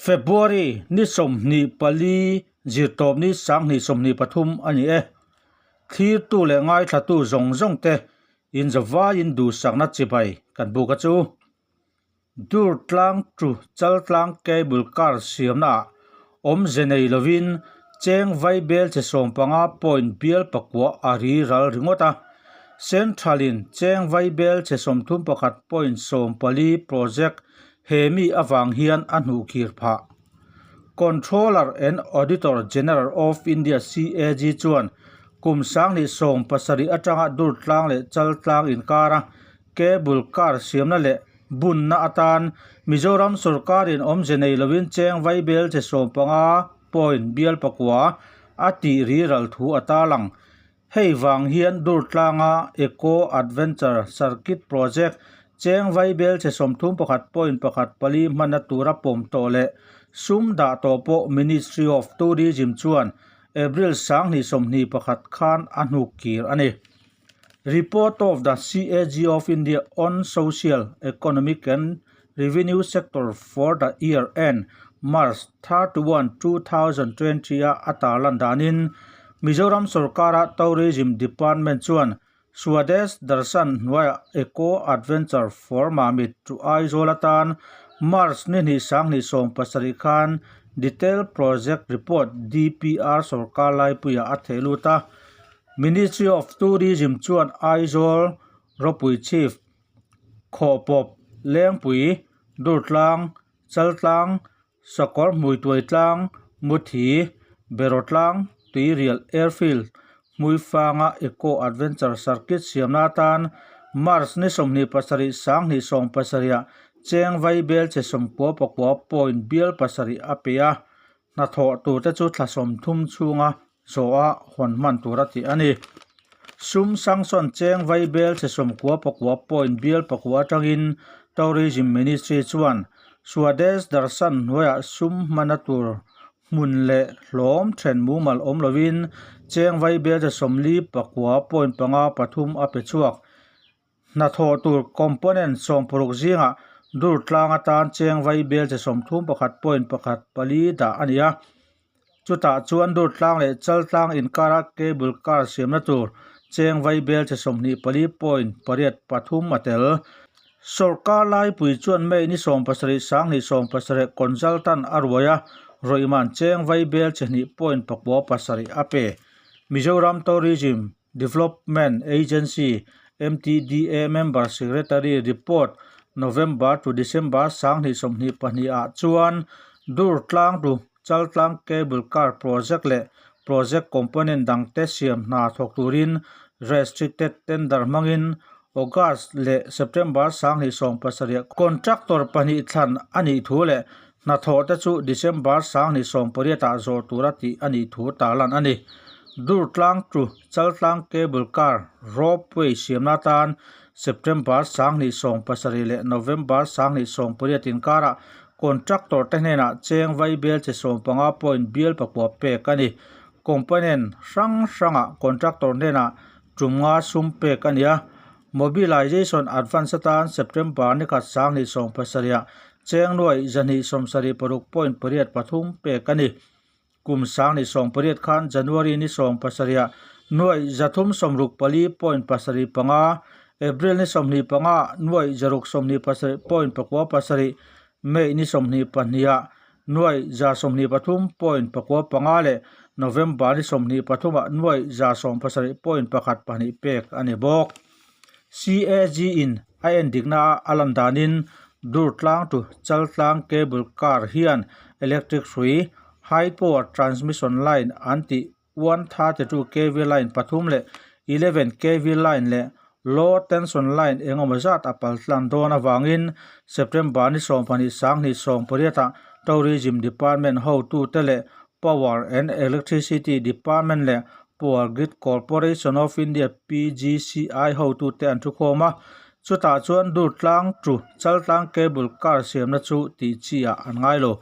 February ni 24 zirtawpni 2023 a ni e. Thlirtu leh ngaithlatu zawng zawng te inzawvaiin duhsakna chibai kan buk a chu. Durtlang chu Chaltlang Cable Car siamnaah awmze nei lovin cheng vaibel che 15 point bial pakua a ri ral ringawt a. Central-in cheng vaibel che 31 point 14 project he mi avang hian a hnuhkhir phah. Controller and Auditor General of India, CAG, chuan kum 2017 atanga Durtlang leh Chaltlang inkara Cable car siamna leh bunna atan Mizoram sawrkarin awmze nei lovin cheng vaibel che 15 point bial pakua a tih ri ral thu a tarlang. Hei vang hian Durtlanga Eco Adventure Circuit Project cheng vaibel che 31 point pakhat pali hmanna tura pawm tawh leh sum dah tawh pawh Ministry of Tourism chuan April 2021 khan a hnuk kir a ni. Report of the CAG of India on Social, Economic and Revenue Sector for the year end March 31, 2020 a a tarlan danin Mizoram sorkara Tourism Department chuan Swadesh Darshan hnuaiah Eco Adventure for Mamit to Aizawl atan March ni hnih 2017 khan Detailed Project Report, DPR, sorkar laipuiah a theh lut a. Ministry of Tourism chuan Aizawl, Ropui Chief, Khawhpawp, Lengpui, Durtlang, Chaltlang, Sakawr Hmuituaitlang, Muthi, Berawtlang, Tuirial Airfield, Hmuifanga Eco Adventure Circuit siamna atan March ni 27 2017 ah cheng vaibel che 99 point bial pasarih a pe a, hnathawh turte chu thla 30 chhunga zawha hawn hman tur a tih a ni. Sum Sangsawn cheng vaibel che 99 point bial pakua atangin Tourism Ministry chuan Swadesh Darshan hnuaiah sum hmana tur hmun leh hlawm then mumal awm lovin cheng vaibel che 49 point panga pathum a pe chhuak. Hnathawh tur component 60 zingah Durtlang atan cheng vaibel che 31 point pakhat pali dah a ni a. Chutah chuan Durtlang leh Chaltlang inkara cable car siamna tur cheng vaibel che 24 point pariat pathum a tel. Sorkar laipui chuan May ni 17 2017 consultant a ruai a, rawihman cheng vaibel che hnih point pakua pasarih a pe. Mizoram Tourism Development Agency, MTDA, Member Secretary Report November to December 2022 ah chuan Durtlang to Chaltlang Cable Car Project leh Project Component dangte siam hna thawk turin Restricted Tender hmangin August leh September 2017 Contractor pahnih thlan a nih thu leh Hnathawhte chu December 2018 ah zawh tura tih a nih thu tarlan a ni. Durtlang to Chaltlang Cable Car Ropeway siamna atan September 2017 leh November 2018 inkarah contractor te hnenah cheng vaibel che 15 point bial pakua pek a ni. Component hrang hrangah contractor hnenah tum nga sum pek a ni a. Mobilization Advance atan September ni khat 2017 ah cheng nuai 276 point pariat pathum pek a ni. Kum 2018 khan January ni 17 ah nuai 364 point pasarih panga, April ni 25 ah nuai 627 point pakua pasarih, May ni 22 ah nuai 123 point pakua panga leh November ni 23 ah nuai 170 point pakhat pahnih pek a ni bawk. CAG in a endikna a a lan danin Durtlang to Chaltlang Cable Car hian electric hrui, high power transmission line an tih 132 kv line pathum leh 11 kv line leh low tension line engemaw zat a pal tlan dawn avangin September ni 12 2018 ah Tourism Department hotute leh Power and Electricity Department leh Power Grid Corporation of India, PGCI, hotute an thukhawm a, chutah chuan Durtlang to Chaltlang Cable Car siamna chu tih chi ah an ngai lo.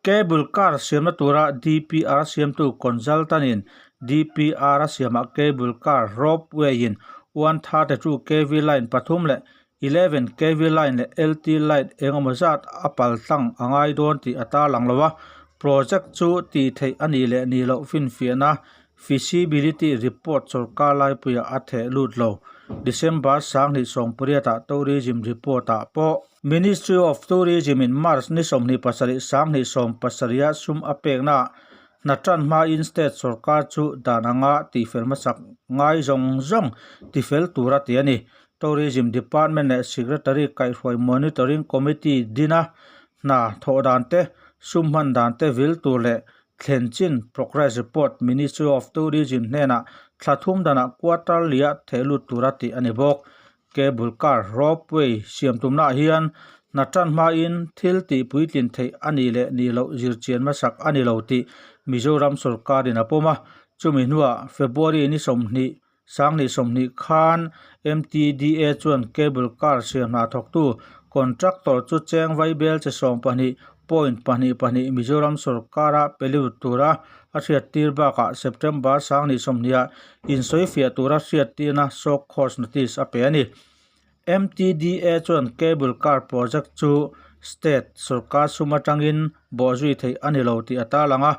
Cable car siamna tura DPR siamtu consultant-in DPR a siamah cable car ropeway-in 132 kv line pathum leh 11 KV line leh LT line engemaw zat a pal tlang a ngai dawn tih a tarlang lo a, project chu tih theih a nih leh nih loh finfiahna feasibility report sorkar laipuiah a theh lut lo. December 2018 ah tourism report ah pawh Ministry of Tourism in March ni 27 2017 ah sum a peknaah Hna tan hmain state sorkar chu dan anga tihfel hmasak ngai zawng zawng tifel tura ti a ni. Tourism Department leh Secretary kaihhruai Monitoring Committee dina hna thawh dan te, sum hman dan te vil tur leh thlen chin Progress Report Ministry of Tourism hnenah thla thum danah quarter liah theh lut tura tih a ni bawk. Cable car, ropeway, siam tumnaah hian hna tan hmain thil tih puitlin theih a nih leh nih loh zirchian hmasak a ni lo tih Mizoram sorkarin a pawm a. Chumi hnuah February ni 20, 2020 khan MTDA chuan cable car siam hna thawktu contractor chu cheng vaibel che 12 point pahnih pahnih Mizoram sorkara pe lut tura a hriattir bakah September 2020 ah insawifiah tura hriattirna show cause notice a pe a ni. MTDA chuan cable car project chu state sorkar sum atangin bawhzui theih a ni lo tih a tarlang a,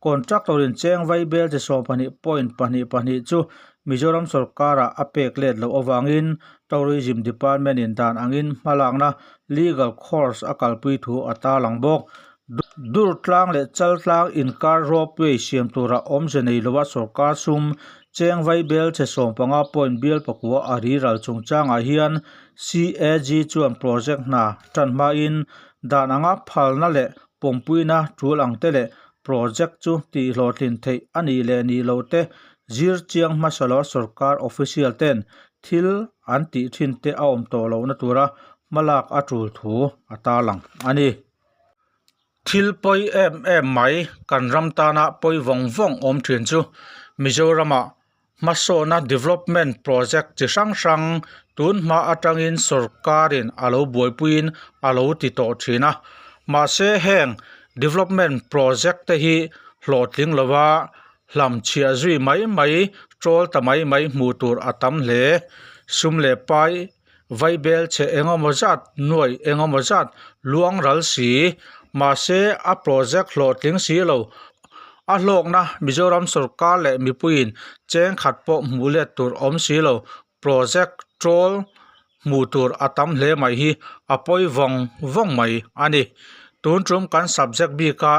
contractor in cheng vaibel chi 12 point pahnih pahnih chu Mizoram sorkarah a pek let loh avangin Tourism Department in dan angin hmalakna legal course a kalpui thu a tarlang bawk. Durtlang leh Chaltlang inkar ropeway siam tura awmze nei lova sorkar sum cheng vaibel che 15 point bial pakua a ri ral chungchangah hian CAG chuan project hna tan hmain dan anga phalna leh pawmpuina tul ang te leh project chu tihhlawhtlin theih a nih leh nih loh te zir chiang hmasa lova sorkar official ten thil an tih thin te a awm tawh lohna tura hmalak a tul thu a tarlang a ni. Thil pawi em em mai kan ram tana pawi vawng vawng awm thin chu Mizoramah hmasawna development project chi hrang hrang tun hma atangin sorkarin a lo buaipuiin a lo ti tawh thin a. Mahse heng development project te hi hlawhtling lova hlam chhiah zui mai mai tawl ta mai mai hmuh tur a tam hle. Sum leh pai vaibel chhe engemaw zat nuai engemaw zat luang ral si mahse a project hlawhtling si lo. A hlawkna Mizoram sorkar leh mipuiin cheng khat pawh hmuh let tur awm si lo. Project tawl hmuh tur a tam hle mai hi a pawi vawng vawng mai a ni. Tun tum kan subject bika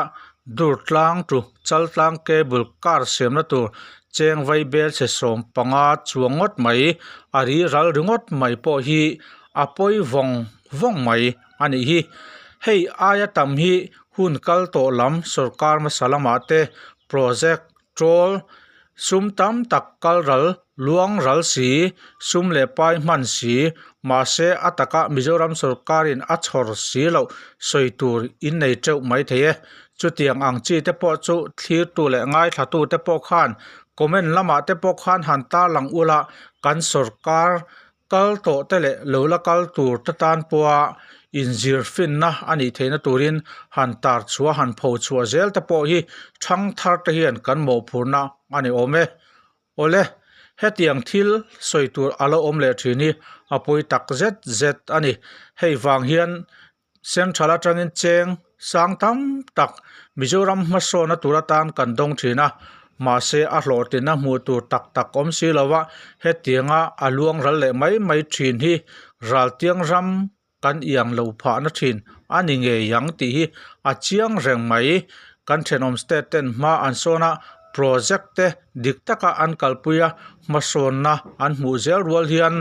Durtlang to Chaltlang cable car siamna tur cheng vaibel chhe 15 chuang ngawt mai a ri ral ringawt mai pawh hi a pawi vawng vawng mai a nih hi. Hei aia tam hi hun kal tawh lam sorkar hmasa lamah te project tawl sum tam tak kal ral luang ral si, sum leh pai hman si, mahse a taka Mizoram sorkarin a chhawr si loh sawi tur in nei teuh mai thei e. Chutiang ang chi te pawh chu thlirtu leh ngaithlatu te pawh khan comment lamah te pawh khan han tarlang ula kan sorkar kal tawh te leh lo la kal tur te tan pawha inzir finna a nih theihna turin han tar chhuah han pho chhuah zel te pawh hi thang thar te hian kan mawhphurhna a ni awm e. Awle, hetiang thil sawi tur a lo awm leh thin hi a pawi tak zet zet a ni. Hei vang hian Central atangin cheng sang tam tak Mizoram hmasawna tur atan kan dawng thin a, mahse a hlawhtlinna hmuh tur tak tak awm si lo a, hetianga a luang ral leh mai mai thin hi raltiang ram kan iang lo phahna thin a ni ngei ang tih hi a chiang reng mai. Kan thenawm state ten hma an sawn a, project te dik taka an kalpui a, hmasawnna an hmuh zel rual hian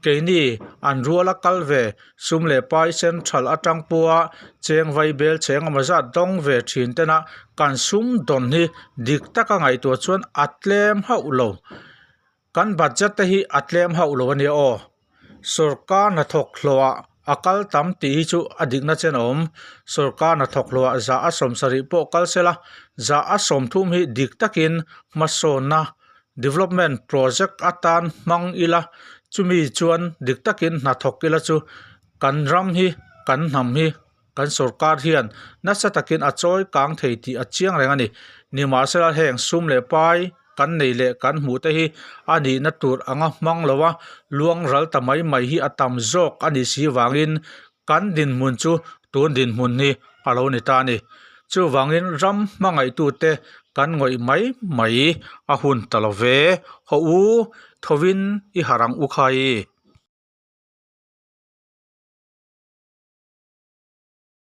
keini an ruala kal ve sum leh pai central atang pawha cheng vaibel cheng emaw zat dawng ve thin tena kan sum dawn hi dik taka ngaihtuah chuan a tlem hauh lo. Kan budget te hi a tlem hauh lo a nia aw. Sorkar hnathawk hlawhah a kal tam tih hi chu a dikna chen a awm. Sorkar hnathawk hlawhah zah a 70 pawh kal sela, zah a 30 hi dik takin hmasawnna development project atan hmang ila, chumi chuan dik takin hnathawk ila chu kan ram hi, kan hnam hi kan sorkar hian nasa takin a chawi kang thei tih a chiang reng a ni. Nimahsela heng sum leh pai. kan neih leh kan hmuh te hi a nihna tur anga hmang lo a, luang ral ta mai mai hi a tam zawk a nih si vangin kan dinhmun chu tun dinhmun hi a lo ni ta a ni. Chuvangin ram hmangaihtute kan ngawih mai mai a hun ta lo ve. Hawh u, thovin i harh ang u khai.